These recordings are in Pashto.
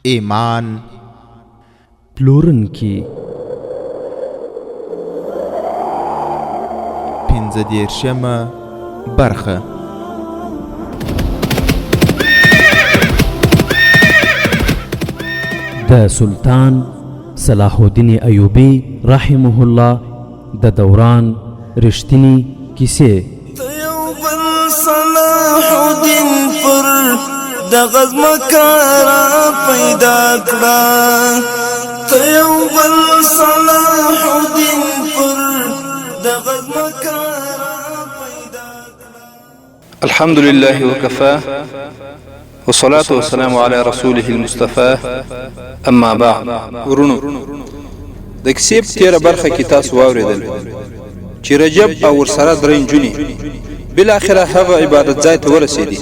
ایمان پلورنکي. 35مه برخه. د سلطان صلاح الدین ایوبي رحمه الله د دوران رښتینی کیسې. ته یو بل صلاح الدین پر دغه ځمکه را پیدا کړه، ته یو بل صلاح الدین پر دغه ځمکه را پیدا کړه. الحمد لله وكفى والصلاة والسلام على رسوله المصطفى اما بعد. ورونو، د کیسې په تېره برخه کې تاسو واورېدل چې رجب او ورسره درې نجونې بالاخره هغه عبادت ځای ته ورسېدې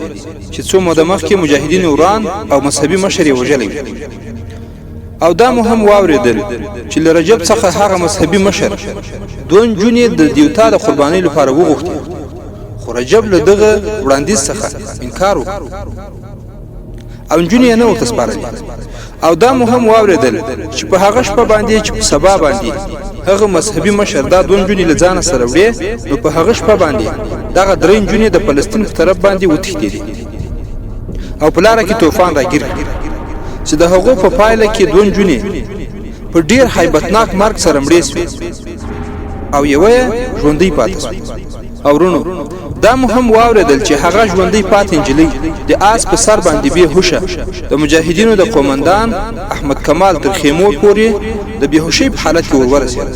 چې څو موده مخکې مجاهدینو وران او مذهبي مشر یې وژلی و. او دا مو هم واورېدل چې له رجب څخه هغه مذهبي مشر دوه نجونې د دیوتا د قربانۍ لپاره وغوښتې، خو رجب له دغه وړاندیز څخه انکار وکړ او نجونې یې نه ورته سپارلې. او دا مو هم واورېدل چې په هغه شپه باندې چې په سبا باندې هغه مذهبي مشر دا دوه نجونې له ځانه سره وړې، نو په هغه شپه باندې دغه درې نجونې د فلسطین په طرف باندې وتښتېدې او په لاره کې طوفان راګیر کړ چې د هغو په پایله کې دوه نجونې په ډیر هیبتناک مرګ سره مړې شوې او یوه یې ژوندۍ پاتې شوه. او وروڼو، دا مو هم واورېدل چې هغه ژوندۍ پاتې نجلۍ د آس په سر باندې بې هوشه د مجاهدینو د قومندان احمد کمال تر خیمو پورې د بې هوشۍ په حالت کې ور ورسېده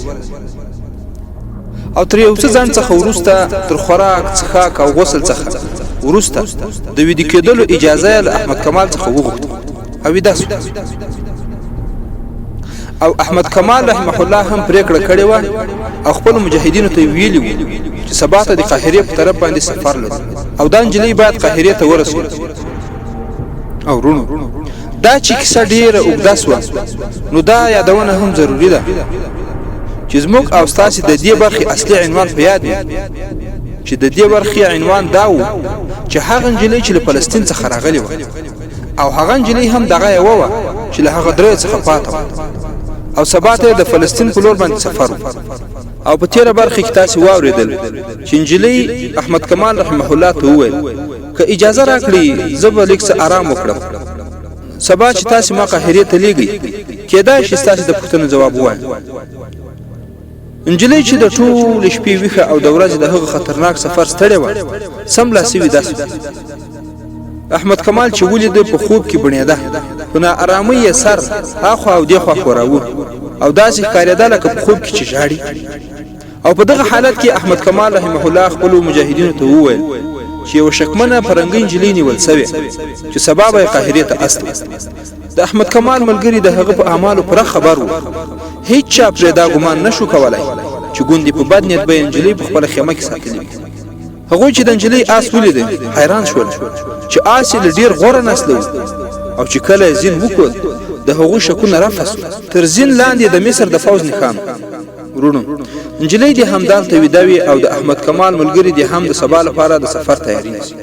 او تر یو څه ځنډ څخه وروسته تر خوراک، څښاک او غسل څخه وروسته د ویده کېدلو اجازه یې له احمد کمال څخه وغوښته او ویده شوه. او احمد کمال رحمه الله هم پرېکړه کړې وه او خپلو مجاهدینو ته یې ویلي وو چې سبا ته د قاهرې په طرف باندې سفر لرو او دا نجلۍ باید قاهرې ته ورسوو. او وروڼو، دا چې کیسه ډېره اوږده سوه نو دا یادونه هم ضروري ده چې زموږ او ستاسې د دې برخې اصلي عنوان په یاد وي، چې د دې برخې عنوان دا و چې هغه نجلۍ چې له فلسطین څخه راغلې وه او هغه نجلۍ هم دغه یوه وه چې له هغه دریو څخه پاته وه او سبا ته د فلسطین په لور باندې سفر و. او په تېره برخه کې تاسې واورېدل چې نجلۍ احمد کمال رحمه الله ته وویل که اجازه راکړئ زه به لږ څه ارام وکړم، سبا چې تاسې ما قاهرې ته لېږئ کېدای شي ستاسې د پوښتنو ځواب ووایم. نجلۍ چې د ټولې شپې ویښه او د ورځې د هغه خطرناک سفر ستړې وه سملاسي ویده شوه. احمد کمال چې ولیده په خوب کې بڼېده، په نا ارامۍ یې سر هاخوا او دېخوا ښوراوه او داسې ښکارېده لکه په خوب کې چې ژاړي. او په دغه حالت کې احمد کمال رحمه الله خپلو مجاهدینو ته وویل چې یوه شکمنه پرنګۍ نجلۍ نیول شوې چې سبا به یې قاهرې ته استوي. د احمد کمال ملګري د هغه په اعمالو پوره خبر وو، هیڅ چا پرې دا ګمان نه شو کولای چې ګوندې په بد نیت به یې نجلۍ په خپله خیمه کې ساتلې وي. هغوی چې د نجلۍ آس ولید حیران شول چې آس یې له ډېر غوره نسله و او چې کله یې زین وکوت د هغوی شکونه رفع شول. تر زین لاندې د مصر د فوځ نښان و. وروڼو، نجلۍ دې همدالته ویده وي او د احمد کمال ملګري دې هم د سبا لپاره د سفر تیاری نیسي.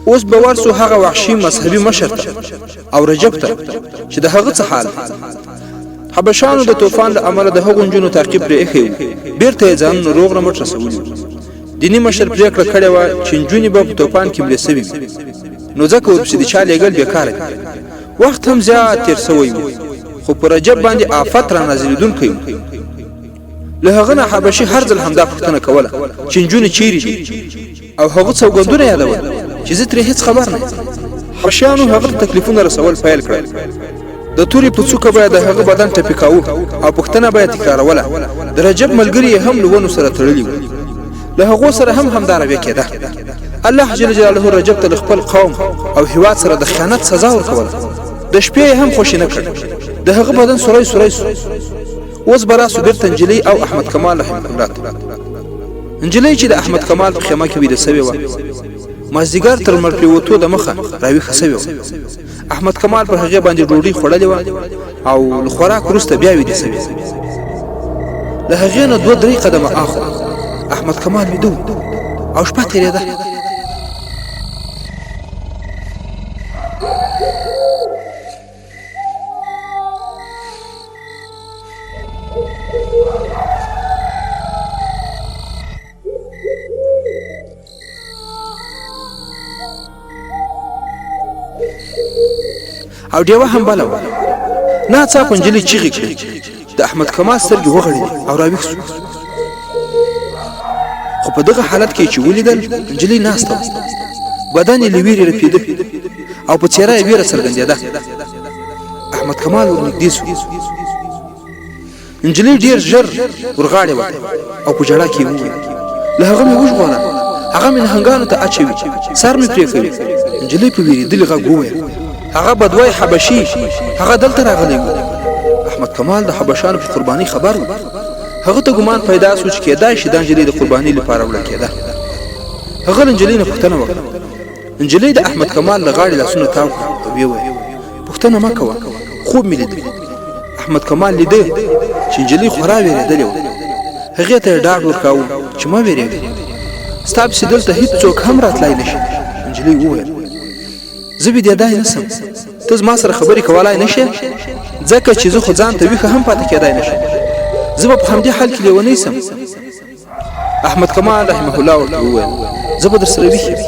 اوس به ورسو هغه وحشي مذهبي مشر ته او رجب ته چې د هغه څه حال دی. حبشانو د طوفان له امله د هغو نجونو تعقیب پرې ایښی و، بیرته یې ځانونه روغ رمټ رسولي وو. دیني مشر پرېکړه کړې وه چې نجونې به په توپان کې مړې شوې وي، نو ځکه ورپسې د چا لېږل بېکاره دي. وخت هم زیات تېر شوی و، خو په رجب باندې آفت را نازلېدونکی و. له هغه نه حبشي هر ځل همدا پوښتنه کوله چې نجونې چیرې دي او هغه څوګندونه یادول چې زه ترې هیڅ خبر نه یم. حبشیانو هغه ته تکلیفونه رسول پیل کړل. د تورې په څوکه به یې د هغه بدن ټپي کاوه او پوښتنه به یې تکراروله. د رجب ملګري یې هم له ونو سره تړلي وو، له هغو سره هم همدا رویه کېده. الله جل جلاله رجب ته له خپل قوم او هیواد سره د خیانت سزا ورکوله. د شپې یې هم خوشې نه کړ، د هغه بدن سوری سوری شو. اوس به راسو بیرته نجلۍ او احمد کمال رحمه الله ته. نجلۍ چې د احمد کمال په خیمه کې ویده شوې وه، مازدیګر تر لمر پرېوتو د مخه راویښه شوې وه. احمد کمال پر هغې باندې ډوډۍ خوړلې وه او له خوراک وروسته بیا ویده شوې. له هغې نه دوه درې قدمه اخوا احمد کمال ویده و او شپه تېرېده. او ډېوه هم بله وه. ناڅاپه نجلۍ چیغې کړې. د احمد کمال سترګې وغړېدې او راویښ شو. خو په دغه حالت کې چې ولیدل، نجلۍ ناسته وه. بدن یې له ویرې رپېده او په څېره یې ویره څرګندېده. احمد کمال ورنږدې شو. نجلۍ ډېر ژر ورغاړې وته او په ژړا کې یې وویل، له هغه مې وژغوره، هغه مې نهنګانو ته اچوي، سر مې پرې کوي. نجلۍ په وېرېدلي غږ وویل، هغه بدوی حبشي، هغه دلته راغلی و. احمد کمال د حبشانو په قربانۍ خبر و. هغه ته ګمان پیدا شو چې کېدای شي دا نجلۍ د قربانۍ لپاره وړل کېده. هغه له نجلۍ نه پوښتنه وکړه. نجلۍ د احمد کمال له غاړې لاسونه تاو کړل او ویې ویل، پوښتنه مه کوه، خوب مې لیدلی. احمد کمال لیده چې نجلۍ خورا وېرېدلې وه. هغې ته یې ډاډ ورکاوه چې مه وېرېږه، ستا پسې دلته هیڅوک هم راتلای نه شي. نجلۍ وویل، زه ویدېدای نه شم، ته زما سره خبرې کولای نه شې، ځکه چې زه خو ځان ته ویښه هم پاتې کېدای نه شم. زه به په همدې حال کې لیونۍ شم. احمد کمال رحمه الله ورته وویل، زه به درسره ویښ یم.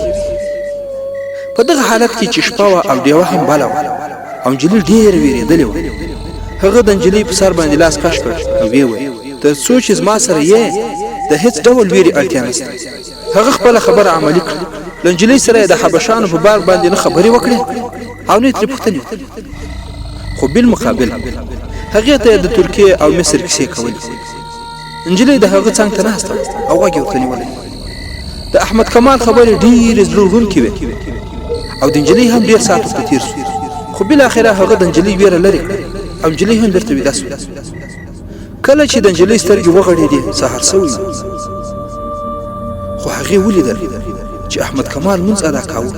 په دغه حالت کې چې شپه وه او ډېوه هم بله وه او نجلۍ ډېره وېرېدلې وه، هغه د نجلۍ په سر باندې لاس کش کړ او ویې ویل، تر څو چې زما سره یې، د هېڅ ډول وېرې اړتیا نشته. هغه خپله خبره عملي کړه، له نجلۍ سره یې د حبشانو په باب باندې نه خبرې وکړې او نه یې ترې پوښتنې وکړې، خو بالمقابل هغې ته یې د ترکیې او مصر کیسې کولې. نجلۍ د هغه څنګ ته ناسته وه او غوږ یې ورته نیولی. د احمد کمال خبرې ډېرې زړه وړونکې وې او د نجلۍ هم ډېر ساعت ورته تېر شو، خو بالاخره هغه د نجلۍ وېره لرې کړه او نجلۍ هم بېرته ویده شوه. کله چې د نجلۍ سترګې وغړېدې، سهار شوی و، خو هغې ولیدل چې احمد کمال لمونځ ادا کاوه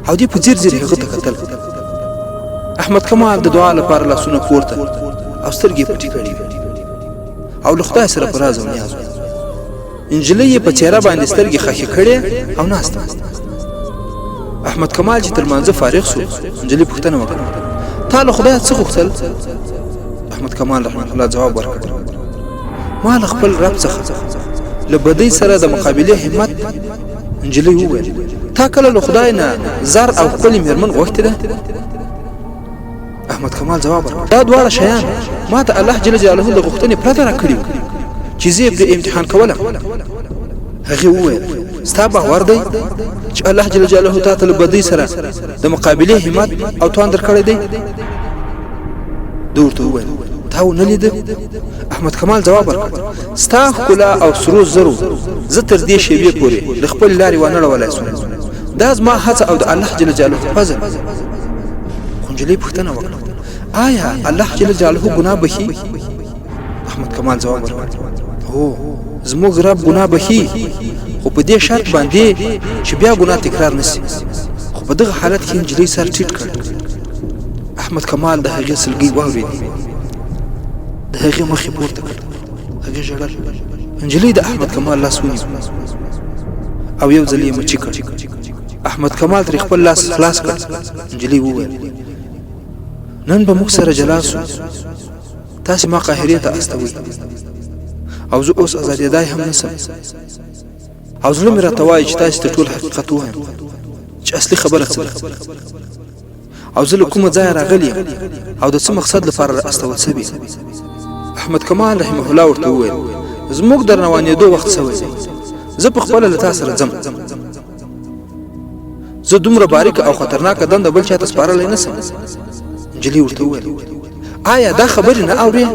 او دې په ځیر ځیر هغه ته کتل. احمد کمال د دعا لپاره لاسونه پورته او سترګې یې پټې کړې وې او له خدای سره په راز او نیاز و. نجلۍ یې په څېره باندې سترګې خښې کړې او ناسته. احمد کمال چې تر لمانځه فارغ شو، نجلۍ پوښتنه وکړه، تا له خدایه څه غوښتل؟ احمد کمال رحمه الله ځواب ورکړ، ما له خپل رب څخه له بدۍ سره د مقابلې همت. نجلۍ وویل، تا کله له خدای نه زر او ښکلې میرمن غوښتې ده؟ احمد کمال ځواب ورکړ، دا دواړه شیان ما ته الله جل جلاله له غوښتنې پرته راکړي وو چې زه یې پرې امتحان کولم. هغې وویل، ستا باور دی چې الله جل جلاله تا ته له بدۍ سره د مقابلې همت او توان درکړی دی؟ ده ورته وویل، تا ونه لیده؟ احمد کمال ځواب ورکړ، ستا ښکلا او سرو زرو زه تر دې شېبې پورې له خپلې لارې وانه ړولای شوم. دا زما هڅه او د الله جل جلاله فضل. خو نجلۍ پوښتنه وکړه، آیا الله جل جلاله ګناه بخي؟ احمد کمال ځواب ورکړ، هو، زموږ رب ګناه بخي، خو په دې شرط باندې چې بیا ګناه تکرار نشي. خو په دغه حالت کې نجلۍ سر ټیټ کړ. احمد کمال د هغې سلګۍ واورېدې، د هغې مخ یې پورته کړ، هغې ژړل. نجلۍ د احمد کمال لاس ونیو او یو ځل یې مچي کړ. احمد کمال ترې خپل لاس خلاص کړ. نجلۍ وویل، نن به موږ سره جلا سو، تاسې ما قاهرې ته استوئ او زه اوس ازادېدای هم نه سم، او زړه مې راته وایي چې تاسې ته ټول حقیقت ووایم چې اصلي خبره څه ده او زه له کومه ځایه راغلی یم او د څه مقصد لپاره را استول سوی یم. احمد کمال رحمه الله ورته وویل، زموږ د روانېدو وخت سوی دی، زه په خپله له تا سره ځم. زه دومره باریکه او خطرناکه دنده بل چاته سپارلی نه سم. نجلۍ ورته وویل، آیا دا خبرې نه اورې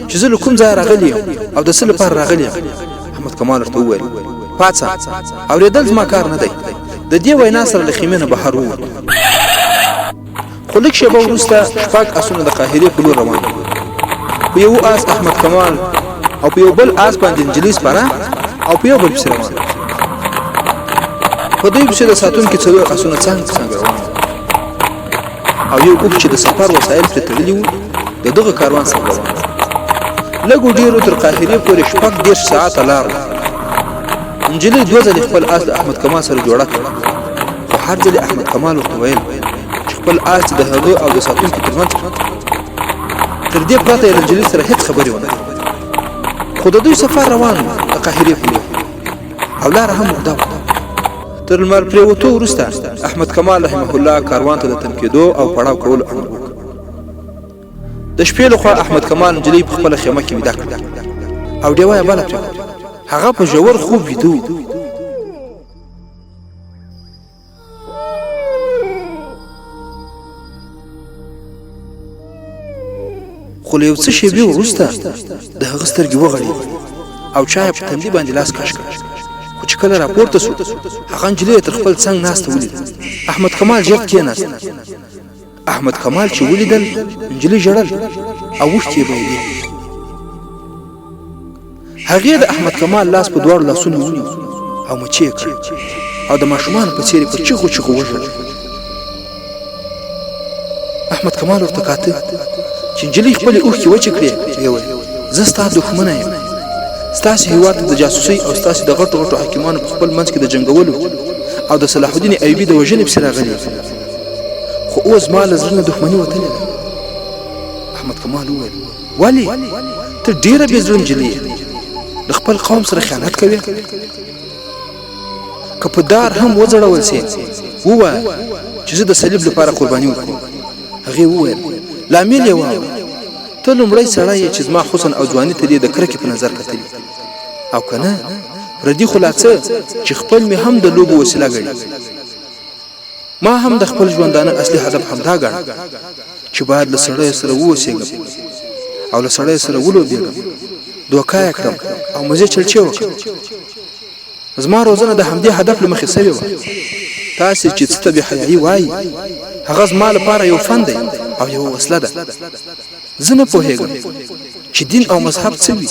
چې زه له کوم ځایه راغلی یم او د څه لپاره راغلی یم؟ احمد کمال ورته وویل، پاڅه، اورېدل زما کار نه دی. د دې وینا سره له خیمې نه بهر ووت. خو لږ شېبه وروسته شپږ اسونه د قاهرې په لور روان وو. په یو آس احمد کمال او په یو بل آس باندې نجلۍ سپره او په یو بل پسې روان وو. په دوی پسې د ساتونکي څلور اسونه څنګ په څنګ روان وو او یو اوښ چې د سفر وسایل پرې تړلي وو د دغه کاروان سره روان وو. لږو ډېرو تر قاهرې پورې 36 ساعته لار وه. نجلۍ دوه ځلې خپل آس د احمد کمال سره جوړه کړه، خو هر ځل احمد کمال ورته ویل چې خپل آس د هغه او د ساتونکي ترمنځ کړي. تر دې پرته یې له نجلۍ سره هیڅ خبرې ونه کړې. خو د دوی سفر روان و د قاهرې په لور او لاره هم اوږده وه. تر لمر پرېوتو وروسته احمد کمال رحمه الله کاروان ته د تم کېدو او پړاو کولو امر وکړ. د شپې لخوا احمد کمال نجلۍ په خپله خیمه کې ویده کړه او ډیوه یې بله پرېښوده. هغه په ژور خوب ویده و. خو له یو څه شېبې وروسته د هغه سترګې وغړېدې او چا یې په تندي باندې لاس کش کړ. خو چې کله راپورته شو، هغه نجلۍ یې تر خپل څنګ ناسته ولیده. احمد کمال ژر کېناست. احمد کمال چې ولیدل، نجلۍ ژړل او اوښکې یې بهېدې. هغې د احمد کمال لاس په دواړو لاسونو ونیو او مچې یې کړ او د ماشومانو په څېر یې په چیغو چیغو وژړل. احمد کمال ورته کاته چې نجلۍ خپلې اوښکې وچې کړې، ویې ویل، زه ستا دښمنه یم. ستاسې هیواد ته د جاسوسۍ او ستاسې د غټو غټو حاکمانو په خپل منځ کې د جنګولو او د صلاح الدین ایوبي د وژنې پسې راغلي یم، خو اوس زما له زړه نه دښمني وتلې ده. احمد کمال وویل، ولې؟ ته ډېره بې زړه نجلۍ یې، له خپل قوم سره خیانت کوې. که په دار هم وځړول سې، ووایه چې زه د صلیب لپاره قرباني ورکوم. هغې وویل، لامل یې واوره، ته لومړی سړی یې چې زما حسن او ځواني ته دې د کرکې په نظر کتلي، او که نه پردي خو لا څه چې خپل مې هم د لوبو وسیله ګڼي. ما هم د خپل ژوندانه اصلي هدف همدا ګاڼه چې باید له سړیو سره واوسېږم او له سړیو سره ولوبېږم، دوکه یې کړم او مزې چلچې وکړم. زما روزنه د همدې هدف له مخې سوې وه. تاسې چې څه ته بې حیايي وایي، هغه زما لپاره یو فن دی او یوه وسله ده. زه نه پوهېږم چې دین او مذهب څه وي،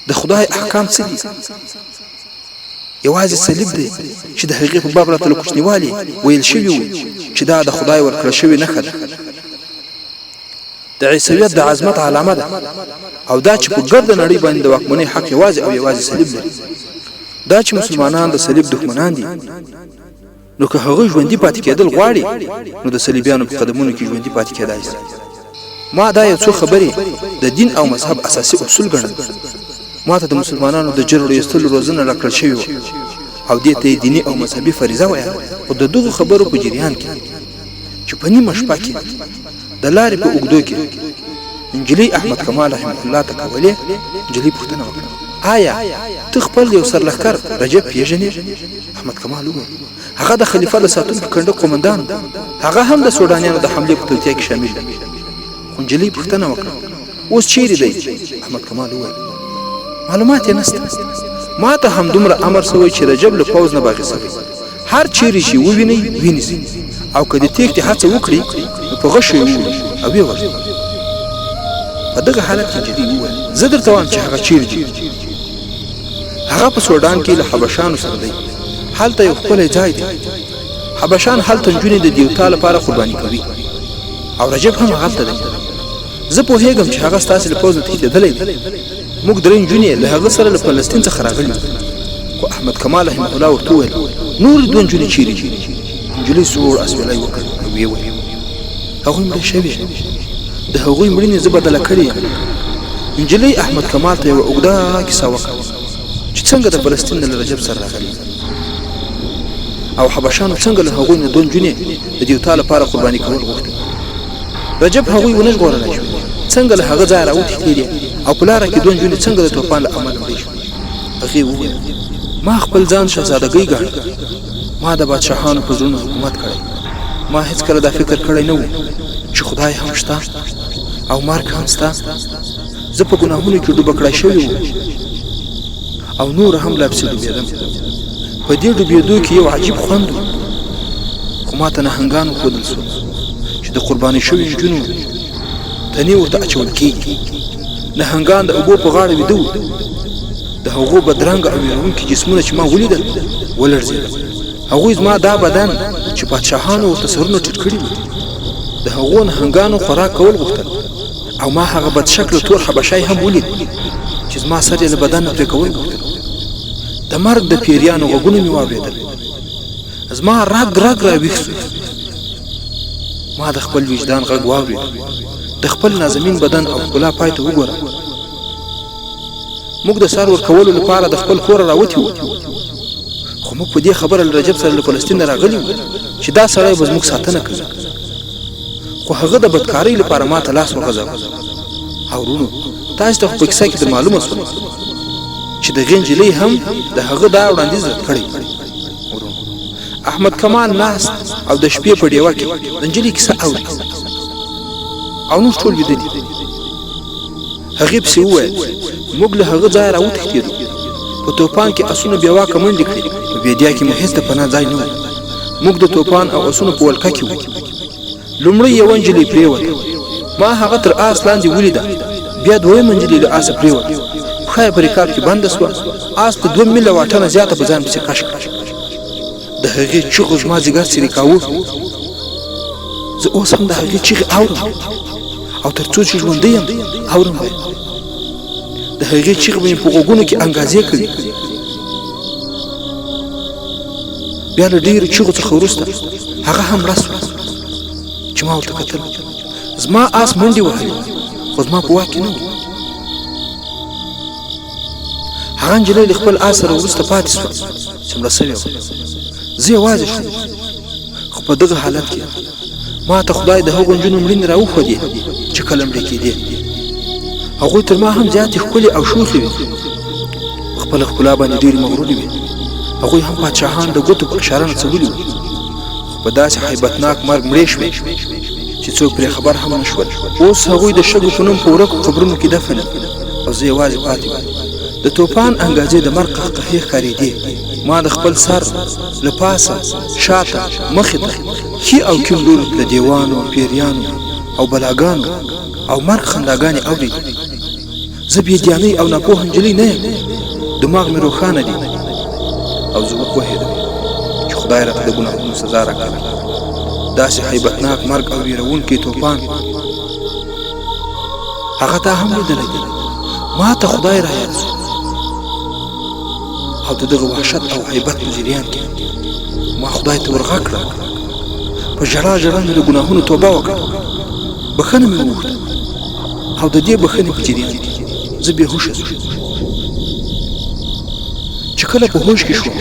د خدای احکام څه دي. یوازې صلیب دی چې د هغې په باب راته له کوچنیوالي ویل شوي وو چې دا د خدای ورکړل شوې نښه ده، د عیسویت د عظمت علامه ده، او دا چې په ګرده نړۍ باندې د واکمنۍ حق یوازې او یوازې صلیب لري. دا چې مسلمانان د صلیب دښمنان دي، نو که هغوی ژوندي پاتې کېدل غواړي، نو د صلیبیانو په قدمونو کې ژوندي پاتې کېدای شي. ما دا یو څو خبرې د دین او مذهب اساسي اصول ګڼل. ما ته د مسلمانانو د جرړو ایستلو روزنه راکړل شوې وه او دې ته یې دیني او مذهبي فریضه ویله. خو د دغو خبرو په جریان کې چې په نیمه شپه کې د لارې په اوږدو کې نجلۍ احمد کمال رحمه الله ته کولې، نجلۍ پوښتنه وکړه، آیا ته خپل یو سرلښکر رجب پیژنې؟ احمد کمال وویل، هغه د خلیفه د ساتونکي کنډک قومندان و، هغه هم د سوډانیانو د حملې په توطیه کې شامل دی. خو نجلۍ پوښتنه وکړه، اوس چیرې دی؟ احمد کمال وویل، معلومات یې نشته. ما ته همدومره امر شوی چې رجب له پوځ نه باغي شوی، هر چیرې چې ووینئ وینیسئ او که د تېښتې هڅه وکړي نو په غشو یې وولئ او ویې وژنئ. په دغه حالت کې نجلۍ وویل، زه درته وایم چې هغه چیرې دی. هغه په سوډان کې له حبشانو سره دی، هلته یو ښکلی ځای دی. حبشان هلته نجونې د دیوتا لپاره قرباني کوي او رجب هم هغلته دی. زه پوهېږم چې هغه ستاسې له پوځ نه تښتېدلی دی. موږ درې نجونې له هغه سره له فلسطین څخه راغلي وو. خو احمد کمال رحمه الله ورته وویل، نورې دوه نجونې چیرې دي؟ نجلۍ سوړ اسویلی وکړ او ویې ویل، هغوی مړې شوې، د هغوی مړینې زه بدله کړې یم. نجلۍ احمد کمال ته یوه اوږده کیسه وکړه چې څنګه د فلسطین نه له رجب سره راغلې او حبشانو څنګه له هغوی نه دوه نجونې د دیوتا لپاره قرباني کول غوښتل. رجب هغوی ونه ژغورلی شوې، څنګه له هغه ځایه راوتښتېدې او په لاره کې دوه نجونې څنګه د توپان له امله مړې شوې. هغې وویل، ما خپل ځان شهزادګۍ ګاڼه، ما د بادشاهانو په زړونو حکومت کړی، ما هېڅکله دا فکر کړی نه و چې خدای هم شته او مرګ هم شته. زه په ګناهونو کې ډوبه کړای شوې وم او نور هم لا پسې ډوبېدم. په دې ډوبېدو کې یو عجیب خوند و، خو ما ته نهنګان وښودل شول چې د قرباني شویو نجونو تنې ورته اچول کېږي. نهنګان د اوبو په غاړه ویده وو. د هغو بدرنګه او ویرونکي جسمونه چې ما ولیدل، ولړزېدم. هغوی زما دا بدن چې پادشاهانو ورته سرونه ټیټ کړي وو، د هغو نهنګانو خوراک کول غوښتل. او ما هغه بدشکله تور حبشی هم ولید چې زما سر یې له بدن نه پرې کول غوښتل. د مرګ د پیریانو غږونه مې واورېدل. زما رګ رګ راویښ شو. ما د خپل وجدان غږ واورېد. د خپل نازمین بدن او ښکلا پای ته وګوره. موږ د سر ورکولو لپاره د خپل کوره راوتي وو. خو موږ په دې خبره له رجب سره له فلسطینه راغلي وو چې دا سړی به زموږ ساتنه کوي، خو هغه د بدکارۍ لپاره ماته لاس وغځاوه. او وروڼو، تاسې ته خو په کیسه کې در معلومه شوه چې دغې نجلۍ هم د هغه دا وړاندیز رد کړی. وروڼو، احمد کمال ناست او د شپې په ډیوه کې د نجلۍ کیسه اوري او نور ټول ویده دي. هغې پسې وویل، موږ له هغه ځایه راوتښتېدو. په توپان کې اسونو بې واکه منډې کړې. په بېدیا کې مو هېڅ د پناه ځای نه و. موږ د توپان او اسونو په ولکه کې وو. لومړی یوه نجلۍ پرېوته. ما هغه تر آس لاندې ولیده. بیا دویمه نجلۍ له آسه پرېوته. پښه یې په رکاب کې بنده شوه. آس له دوه میله واټنه زیاته په ځان پسې کش کړه. د هغې چیغو زما ځیګر څیرې کاوه. زه اوس هم د هغې چیغې اورم او تر څو چې ژوندی یم اورم به یې. د هغې چیغې به مې په غوږونو کې انګازې کوي. بیا له ډېرو چیغو څخه وروسته هغه هم مړه شوه. چې ما ورته کتل، زما آس منډې وهلې، خو زما په واک کې نه و. هغه نجلۍ له خپل آس سره وروسته پاتې شوه چې مړه شوې وه. زه یوازې شوم، خو په دغه حالت کې ما ته خدای د هغو نجونو مړینې راوښودې چې کله مړې کېدې. هغوی تر ما هم زیاتې ښکلې او شوخې وې، په خپله ښکلا باندې ډېرې مغرورې وې. هغوی هم پادشاهان د ګوتو په اشاره نڅولي وو، خو په داسې هیبتناک مرګ مړې شوې چې څوک پرې خبر هم نه شول. اوس هغوی د شګو په نوم په ورکو قبرونو کې دفن دي او زه یوازې پاتې وم. د توپان انګازې د مرګ قهقهې ښکارېدې. ما د خپل سر له پاسه، شاته، مخې ته، ښي او کیڼ لوري ته د دیوانو، پیریانو او بلاګانو او مرګ خنداګانې اورېدې. زه بې دیانۍ او ناپوهه نجلۍ نه یم، دماغ مې روښانه دی او زه وپوهېدم چې خدای راته د ګناهونو سزا راکوي. داسې هیبتناک مرګ او ویرونکی توپان هغه تا هم لیدلی دی. ما ته خدای را یاد شو او د دغه وحشت او هیبت په جریان کې ما خدای ته ورغږ کړه. په ژړا ژړا مې له ګناهونو توبه وکړه، بښنه مې وغوښته او د دې بښنې په جریان کې زه بې هوښه شوم. چې کله په هوښ کې شوم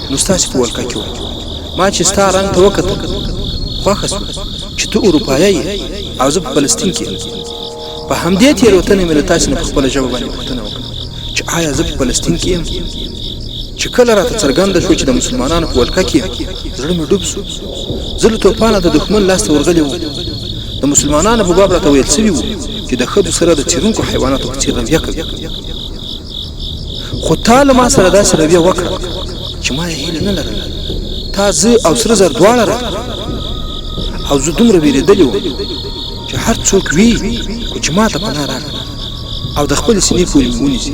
نو ستاسې په ولکه کې وم. ما چې ستا رنګ ته وکتل خوښه شوه چې ته اروپایي یې او زه په فلسطین کې یم. په همدې تېروتنې مې له تاسې نه په خپله ژبه باندې پوښتنه وکړه چې آیا زه په فلسطین کې یم؟ چې کله راته څرګنده شوه چې د مسلمانانو په ولکه کې یم، زړه مې ډوب شو. زه له توپانه د دښمن لاس ته ورغلی وم. د مسلمانانو په باب راته ویل شوي وو چې د ښځو سره د څیرونکو حیواناتو په څیر رویه کوي، خو تا له ما سره داسې رویه وکړه چې ما یې هیله نه لرله. تا زه او سره زر دواړه راکړل او زه دومره ویرېدلی وم چې هر څوک وي خو چې ما ته پناه راکړه او د خپلې سینې پورې مې ونیسي.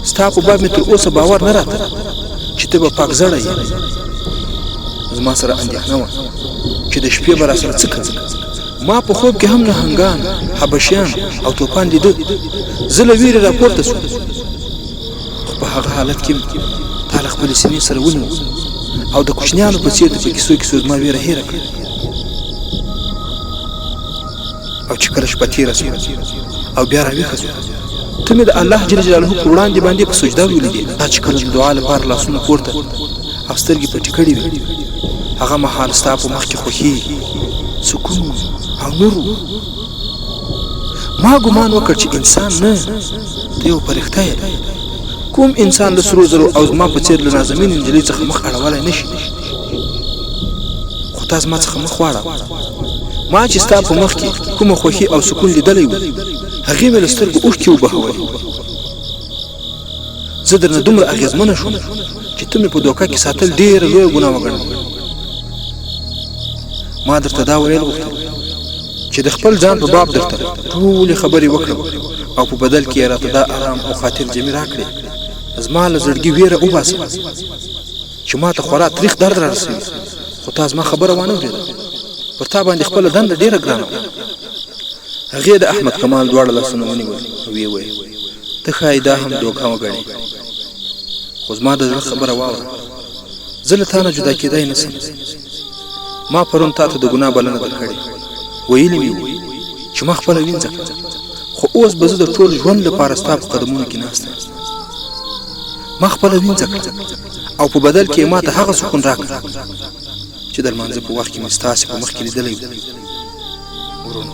ستا په باب مې تر اوسه باور نه راته چې ته به پاک زړی یې. زما سره اندېښنه وه چې د شپې به راسره څه کوي. ما په خوب کې هم نهنګان، حبشیان او توپان لیده. زه له ویرې راپورته شوم، خو په هغه حالت کې تا له خپلې سینې سره ونیو او د کوچنیانو په څیر دې په کیسو کیسو زما ویره هېره کړه. او چې کله شپه تېره شوه او بیا راویښه شوه، ته مې د الله جل جلاله په وړاندې باندې په سجده ولیدې. تا چې کله د دعا لپاره لاسونه پورته او سترګې پټې کړې وې، هغه مهال ستا په مخ کې خوښي، سکون او نور و. ما ګمان وکړ چې انسان نه، ته یو فرښته یې. کوم انسان له سرو زرو او زما په څېر له نازمینې نجلۍ څخه مخ اړولی نه شي. خو تا زما څخه مخ واړاوه. ما چې ستا په مخ کې کومه خوښي او سکون لیدلی و، هغې مې له سترګو اوښکې وبهولې. زه درنه دومره اغېزمنه شوم چې ته مې په دوکه کې ساتل ډېره لویه ګناه وګڼله. ما درته دا ویل غوښتل چې د خپل ځان په باب درته ټولې خبرې وکړم او په بدل کې یې راته دا ارام او خاطر جمعي راکړې، زما له زړګي ویره وباسه چې ما ته خورا تریخ درد را رسوي، خو تا زما خبره وانه ورېده. پر تا باندې خپله دنده ډېره ګرانه وه. هغې د احمد کمال دواړه لاسونه ونیول او ویې ویل، ته ښایي دا هم دوکه وګڼې، خو زما د زړه خبره واوره. زه له تا نه جدا کېدای نه شم. ما پرون تا ته د ګناه بلنه درکړې، ویلي مې وو چې ما خپله وینځه کړه، خو اوس به زه د ټول ژوند لپاره ستا په قدمونو کې ناسته یم. ما خپله وینځه کړه او په بدل کې یې ما ته هغه سکون راکړ چې د لمانځه په وخت کې مې ستاسې په مخ کې لیدلی و. ورونو،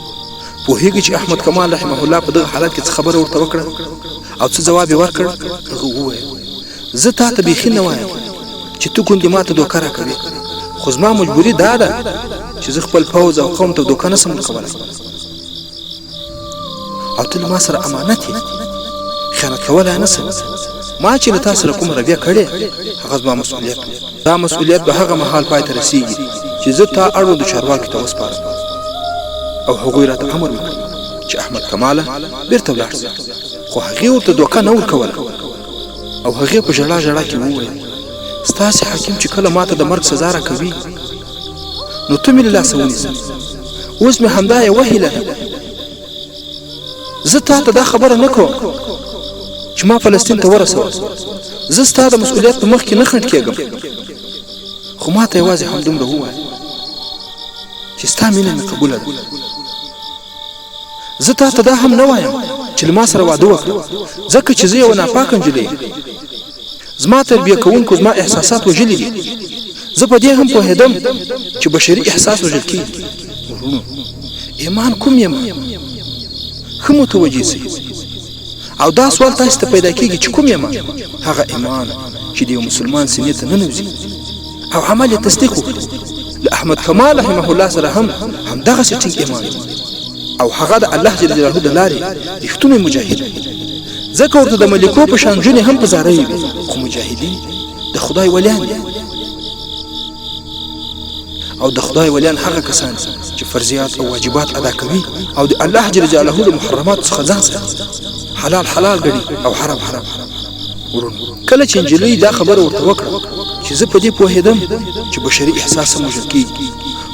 پوهېږئ چې احمد کمال رحمه الله په دغه حالت کې څه خبره ورته وکړه او څه ځواب یې ورکړ؟ هغه وویل، زه تا ته بیخي نه وایم چې ته ګوندې ما ته دوکه راکوې، خو زما مجبوري دا ده چې زه خپل پوځ او قوم ته دوکه نه شم ورکولی او ته له ما سره امانت یې، خیانت کولای نه شم. ما چې له تا سره کومه رویه کړې هغه زما مسؤلیت و. دا مسؤلیت به هغه مهال پای ته رسیږي چې زه تا اړوندو چارواکو ته وسپارم او هغوی راته امر وکړي چې احمد کماله بیرته ولاړ شه. خو هغې ورته دوکه نه ورکوله او هغې په ژړا ژړا کې وویل، ستاسې حاکم چې کله ماته د مرګ سزا راکوي نو ته مې له لاسه ونیسه. اوس مې همدا یوه هیله ده. زه تا ته دا خبره نه کوم چې ما فلسطین ته ورسوه. زه ستا د مسؤلیت په مخ کې نه خنډ کېږم، خو ما ته یوازې همدومره ووایه چې ستا مینه مې قبوله ده. زه تا ته دا هم نه وایم چې له ما سره واده وکړه، ځکه چې زه یوه ناپاکه نجلۍ یم. زما تربیه کوونکو زما احساسات وژلي دي. زه په دې هم پوهېدم چې بشري احساس وژل کېږي. وروڼو، ایمان کوم یم؟ ښه متوجه شئ او دا سوال تاسو ته پیدا کیږي چې کوم یم؟ هغه ایمان چې د یو مسلمان سینې ته ننوځي او عمل یې تصدیق وکړي. له احمد کمال رحمه الله سره هم همدغسې ټینګ ایمان او هغه د الله جل جلاله د لارې رښتونی مجاهد، ځکه ورته د ملکو په شان نجونې هم په زارۍ وي، خو مجاهدین د خدای ولیان دي او د خدای ولیان هغه کسان دي چې فرضیات او واجبات ادا کوي او د الله جل جلاله له محرماتو څخه ځان ساتي، حلال حلال ګڼي او حرام حرام. ورونو، کله چې نجلۍ دا خبره ورته وکړه چې زه په دې پوهېدم چې بشري احساس هم وژل کېږي،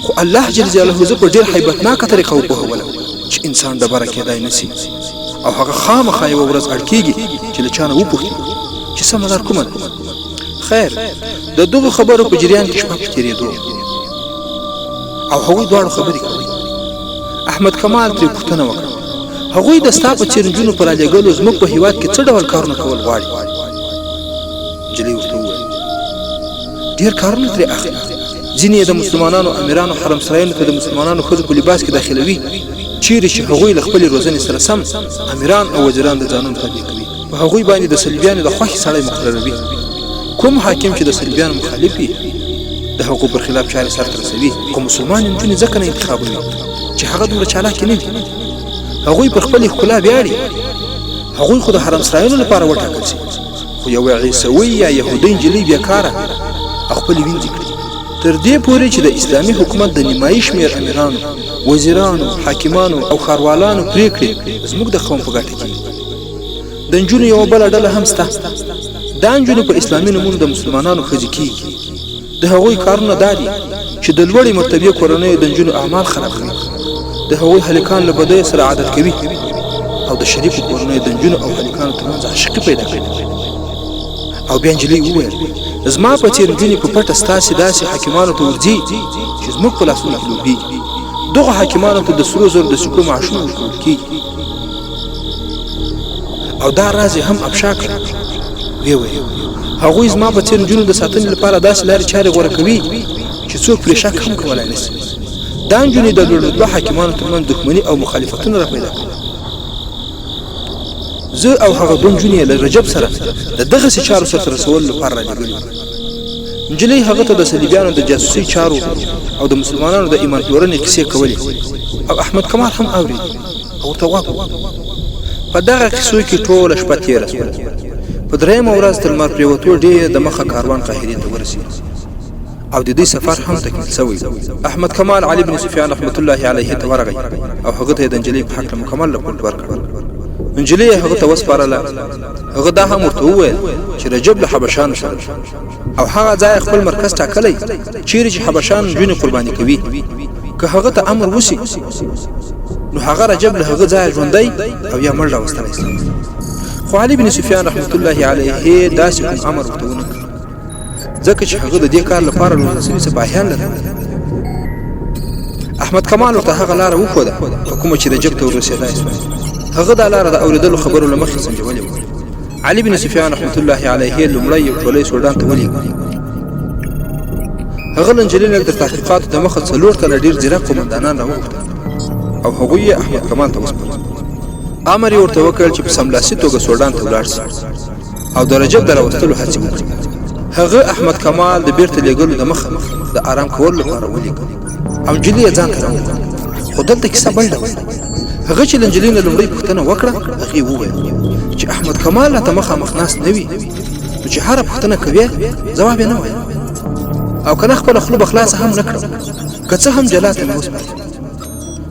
خو الله جل جلاله زه په ډېر هیبتناکه طریقه وپوهولم چې انسان ډبره کېدای نه شي او هغه خامخا یوه ورځ اړ کېږي چې له چا نه وپوښتي چې سمه لار کومه ده. خیر، د دغو خبرو په جریان کې شپه په تېرېدو او هغوی دواړو خبرې کولې. احمد کمال ترې پوښتنه وکړه، هغوی د ستا په څېر نجونو په رالېږلو زموږ په هېواد کې څه ډول کارونه کول غواړي؟ نجلۍ ورته وویل، ډېر کارونه ترې اخلي. ځینې یې د مسلمانانو امیرانو حرم سرایونو ته د مسلمانانو ښځو په لباس کې داخلوي، چیرې چې هغوی له خپلې روزنې سره سم امیران او وزیران د ځانونو تابع کوي. په هغوی باندې د صلیبیانو د خوښې سړی مقرروي. کوم حاکم چې د صلیبیانو مخالف وي، د هغو پر خلاف چارې سرته رسوي. خو مسلمانې نجونې ځکه نه انتخابوي چې هغه دومره چالاکې نه وي. هغوی پر خپلې ښکلا ویاړي. هغوی خو د حرم سرایونو لپاره وټاکل شي. خو یوه عیسوۍ یا یهودۍ نجلۍ بېکاره او خپلې وینځې کړي. تر دې پورې چې د اسلامي حکومت د نیمایي شمېر امیرانو، وزیرانو، حاکمانو او ښاروالانو پرېکړې زموږ د قوم په ګټه کېږي. د نجونو یوه بله ډله هم شته. دا نجونې په اسلامي نومونو د مسلمانانو ښځې کېږي. د هغوی کارونه دا دي چې د لوړې مرتبې کورنیو د نجونو اعمال خرابوي، د هغوی هلکان له بدیو سره عادت کوي او د شریفو کورنیو د نجونو او هلکانو ترمنځ عاشقي پیدا کوي. او بیا نجلۍ وویل، زما په څېر نجونې په پټه ستاسې داسې حاکمانو ته ورځي چې زموږ په لاسونو کې لوبېږي. دغو حاکمانو ته د سرو زرو د سکو معاشونه ورکول کېږي. او دا راز یې هم افشا کړ. ویې ویل، هغوی زما په څېر نجونو د ساتنې لپاره داسې لارې چارې غوره کوي چې څوک پرې شک هم کولای نه شي. دا نجونې د لوړ رتبه حاکمانو ترمنځ دښمني او مخالفتونه را پیدا کوي. زه او هغه دوه نجونې یې له رجب سره د دغسې چارو سرته رسولو لپاره رالېږلي وو. نجلۍ هغه ته د صلیبیانو د جاسوسۍ چارو او د مسلمانانو د ایمان پلورنې کیسې کولې او احمد کمال هم اورېدې او ورته غوږ و. په دغه کیسو کې ټوله شپه تېره شوه. په درېیمه ورځ تر لمر پرېوتو ډېر د مخه کاروان قاهرې ته ورسېد او د دوی سفر هم تکمیل شوی و. احمد کمال علي بن سفیان رحمت الله علیه ته ورغی او هغه ته یې د نجلۍ په هکله مکمل رپورټ ورکړ. نجلۍ یې هغه ته وسپارله. هغه دا هم ورته وویل چې رجب له حبشانو سره او هغه ځای خپل مرکز ټاکلی چیرې چې حبشان نجونې قرباني کوي. که هغه ته امر وشي نو هغه رجب له هغه ځایه ژوندی او یا مړ راوستلی شي. خو علي بن سفیان رحمت الله علیه داسې کوم امر ورته ونه کړ، ځکه چې هغه د دې کار لپاره روزل شوي سپاهیان لرل. احمد کمال ورته هغه لاره وښوده په کومه چې رجب ته ورسېدای شوای. هغه دا لاره د اورېدلو خبرو له مخې سنجولې وه. علي بن سفیان رحمت الله علیه لومړی یو ټولی سوډان ته ولیږه. هغه له نجلۍ نه تر تحقیقاتو دمخه څلور تنه ډېر ځیرک قومندانان راوغوښتل او هغوی یې احمد کمال ته وسپارل. امر یې ورته وکړ چې په سملاسي توګه سوډان ته ولاړ شي او د رجب د راوستلو هڅې وکړي. هغه احمد کمال د بیرته لیږلو دمخه د آرام کولو لپاره ولیږه او نجلۍ یې ځان ته راوغوښته. خو دلته کیسه بل ډول ده. هغه چې له نجلۍ نه لومړۍ پوښتنه وکړه، هغې وویل چې احمد کمال راته مخامخ ناست نه وي، نو چې هره پوښتنه کوې ځواب یې نه وایم، او که نه خپله خوله به خلاصه هم نه کړم، که څه هم جلا ته مې وسپارل.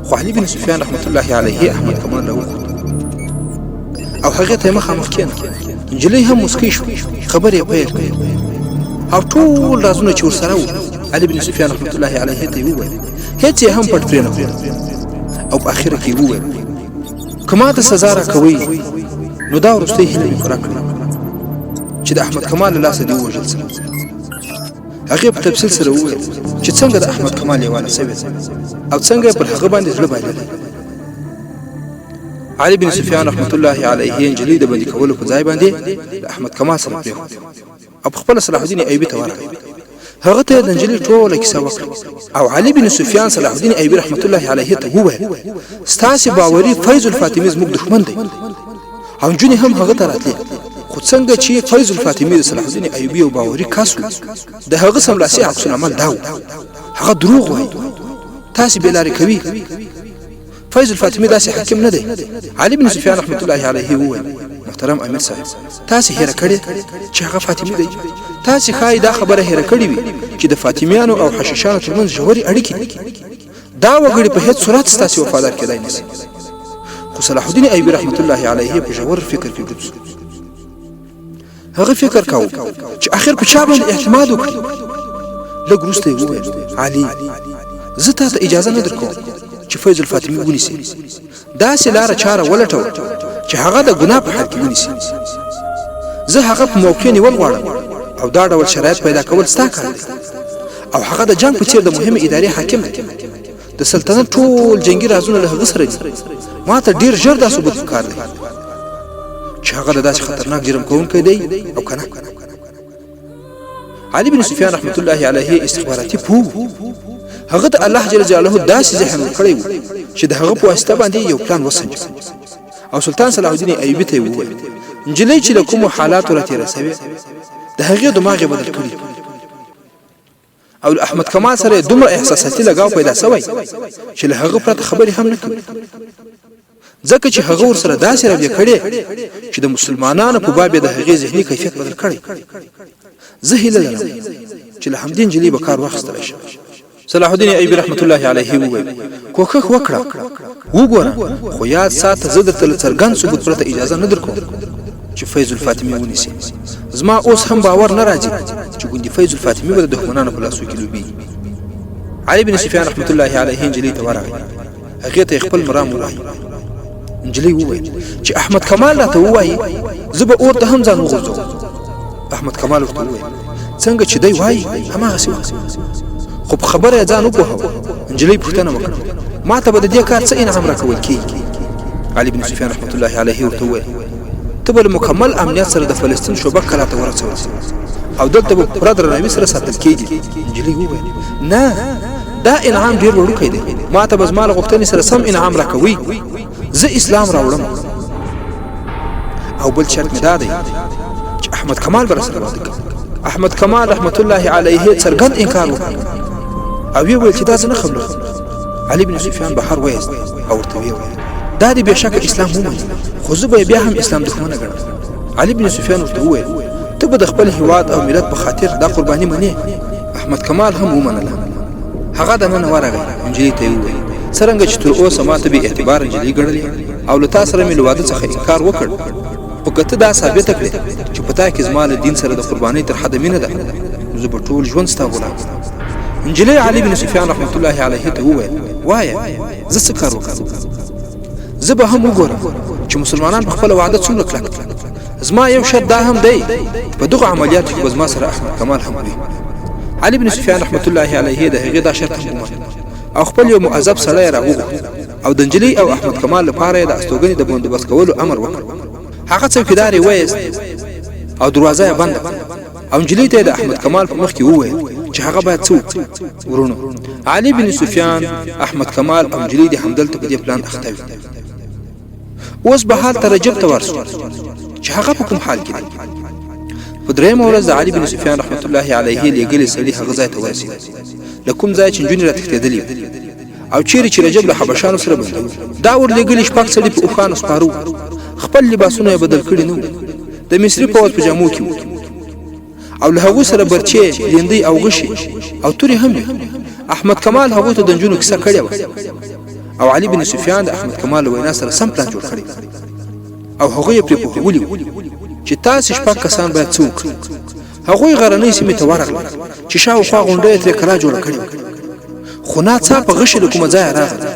خو علي بن سفیان رحمت الله علیه احمد کمال راوغوښت او هغې ته یې مخامخ کېنه. نجلۍ هم موسکۍ شوه، خبرې یې پیل کړې او ټول رازونه چې ورسره وو علي بن سفیان رحمت الله علیه ته یې وویل، هېڅ یې هم پټ پرې نه کړ. او په اخره کې وویل، که ما ته سزا راکوئ نو دا وروستۍ هیله مې پوره کړه چې د احمد کمال له لاسه دې ووژل شم. هغې په تفصیل سره وویل چې څنګه د احمد کمال لیواله شوې ده او څنګه یې پر هغه باندې زړه بایللی. علي بن سفیان رحمت الله علیه نجلۍ د بندي کولو په ځای باندې له احمد کمال سره پرېښود او په خپله صلاح الدین ایوبي ته ورغی. هغه ته د نجلۍ ټوله کیسه وکړه او علي بن سفیان صلاح الدین ایوبي رحمت الله علیه ته وویل، ستاسې باوري فیض الفاطمي زموږ دښمن دی او نجونې هم هغه ته راتلې، خو څنګه چې فیض الفاطمي د صلاح الدین ایوبي یو باوري کس و، د هغه سملاسي عکس العمل دا و، هغه دروغ وایي، تاسې بې لارې کوي. فیض الفاطمي داسې حاکم نه دی. علي بن سفیان رحمت الله علیه وویل، محترم امیر صاحب، تاسې هېره کړې چې هغه فاطمي دی؟ تاسې ښایي دا خبره هېره کړې وي چې د فاطمیانو او حشیشانو ترمنځ ژورې اړیکې دي. دا وګړي په هېڅ صورت ستاسې وفادار کېدای نه شي. خو صلاح الدین ایوبي رحمت الله علیه په ژور فکر کې ډوب شو. هغه فکر کاوه چې اخر په چا باندې اعتماد وکړي. لږ وروسته یې وویل، علي، زه تا ته اجازه نه درکوم چې فیض الفاطمي ونیسې. داسې لاره چاره ولټوه چې هغه د ګناه په حال کې ونیسي. زه هغه په موقع نیول غواړم او دا ډول شرایط پیدا کول ستا کار دی، او هغه د جنګ په څیر د مهمې ادارې حاکم دی. د سلطنت ټول جنګي رازونه له هغه سره دي. ما ته ډیر ژر دا ثبوت پکار دی چې هغه د داسې خطرناک جرم کوونکی دی او که نه. علي بن سفیان رحمت الله علیه استخباراتي پوه، هغه ته الله جل جلاله داسې ذهن ورکړی و چې د هغه په واسطه باندې یو پلان وسنجه او سلطان صلاح الدین ایوبي ته یې وویل، نجلۍ چې له کومو حالاتو را تېره شوې د هغې دماغ یې بدل کړي او له احمد کمال سره یې دومره احساساتي لګاو پیدا شوی چې له هغه پرته خبرې هم نه کوي، ځکه چې هغه ورسره داسې رویه کړې چې د مسلمانانو په باب یې د هغې ذهني کیفیت بدل کړی. زه هیله لرم چې له همدې نجلۍ به کار واخیستلی شم. صلاح الدین ایوبي رحمت الله علیه وویل، کوښښ وکړه، وګوره، خو یاد ساته زه درته له څرګند ثبوت پرته اجازه نه درکوم چې فیض الفاطمي ونیسې. زما اوس هم باور نه راځي چې ګوندې فیض الفاطمي به د دښمنانو په لاسو کې لوبیږي. علي بن سفیان رحمت الله علیه نجلۍ ته ورغی، هغې ته یې خپل مرام ووایه. نجلۍ وویل چې احمد کمال راته ووایي زه به اور ته هم ځان وغورځوم. احمد کمال ورته وویل، څنګه چې دی وایي هماغسې وکړه، خو په خبره یې ځان وپوهوه. نجلۍ پوښتنه وکړه، ما ته به د دې کار څه انعام راکول کیږي؟ علي بن سفیان رحمت الله علیه ورته وویل، ته به له مکمل امنیت سره د فلسطین شوبک کلا ته ورسول شې او دلته به په پوره درناوي سره ساتل کیږي. نجلۍ وویل، نه، دا انعام ډیر وړوکی دی، ما ته به زما له غوښتنې سره سم انعام راکوي. زه اسلام راوړم او بل شرط مې دا دی چې احمد کمال به راسره واده کوي. احمد کمال رحمت الله علیه څرګند انکار وکړ او ویې ویل چې دا زه نه قبلوم. علي بن سفیان بهر وایست او ورته ویې ویل، دا دې بېشکه اسلام ومني، خو زه به یې بیا هم اسلام دښمنه ګڼم. علي بن سفیان ورته وویل، ته به د خپل هیواد او ملت په خاطر دا قرباني منې؟ احمد کمال هم ومنله. هغه دننه ورغی، نجلۍ ته یې وویل، څرنګه چې تر اوسه ما ته بې اعتباره نجلۍ ګڼلې او له تا سره مې له واده څخه انکار وکړ، خو که ته دا ثابته کړې چې په تا کې زما له دین سره د قربانۍ تر حده مینه ده، نو زه به ټول ژوند ستا غلام یم. نجلۍ علي بن سفیان رحمت الله علیه ته وویل، وایه زه څه کار وکړم؟ زه به هم وګورم چې مسلمانان په خپله وعده څومره کلک دي. زما یو شرط دا هم دی چې په دغو عملیاتو کې به زما سره احمد کمال هم وي. علي بن سفیان رحمت الله علیه د هغې دا شرط هم ومانه او خپل یو مؤذب سړی یې راوغوښت او د نجلۍ او احمد کمال لپاره یې د استوګنې د بندوبست کولو امر وکړ. هغه څوکیدار یې وایست او دروازه یې بنده کړه او نجلۍ ته یې د احمد کمال په مخ کې وویل چې هغه باید څه وکړي. وروڼو، علي بن سفیان، احمد کمال او نجلۍ دې همدلته په دې پلان اخته وي. اوس به هلته رجب ته ورشو چې هغه په کوم حال کې دی. په درېیمه ورځ د علي بن سفیان رحمت الله علیه لېږلي سړي هغه ځای ته ورسېد له کوم ځای چې نجونې راتښتېدلې وې او چیرې چې رجب له حبشانو سره بندي و. دا ورلېږلي شپږ سړي په اوښانو سپاره وو، خپل لباسونه یې بدل کړي نه وو، د مصري پوځ په جامو کې وو او له هغوی سره برچې، لیندۍ او غشي او تورې هم وې. احمد کمال هغوی ته د نجونو کیسه کړې وه او علي بن سفیان د احمد کمال له وینا سره سم پلان جوړ کړی او هغوی یې پرې پوهولي وو چې تاسې شپږ کسان باید څه وکړئ. هغوی غرنۍ سیمې ته ورغلل چې شاوخوا غونډۍ یې ترې کلا جوړه کړې وه، خو ناڅاپه غشي له کومه ځایه راغلل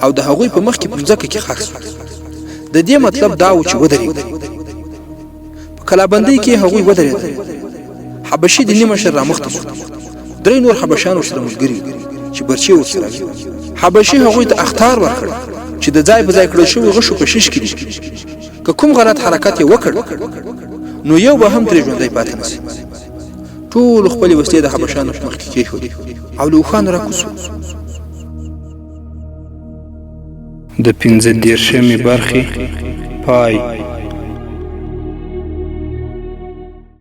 او د هغوی په مخ کې په ځمکه کې ښخ شول. د دې مطلب دا و چې ودرېږئ. په کلابندۍ کې هغوی ودرېدل. حبشي دیني مشر رامخته شو. درې نور حبشان ورسره ملګري وو چې برچې ورسره وې. حبشي هغوی ته اخطار ورکړ چې د ځای په ځای کړل شویو غشو په شیش کې دي. که کوم غلط حرکت یې وکړ نو یو به هم ترې ژوندی پاتې نه شي. ټولو خپلې وسلې د حبشانو په مخ کې کېښودې او له اوښانو راکوز شول. د 35مې برخې پای.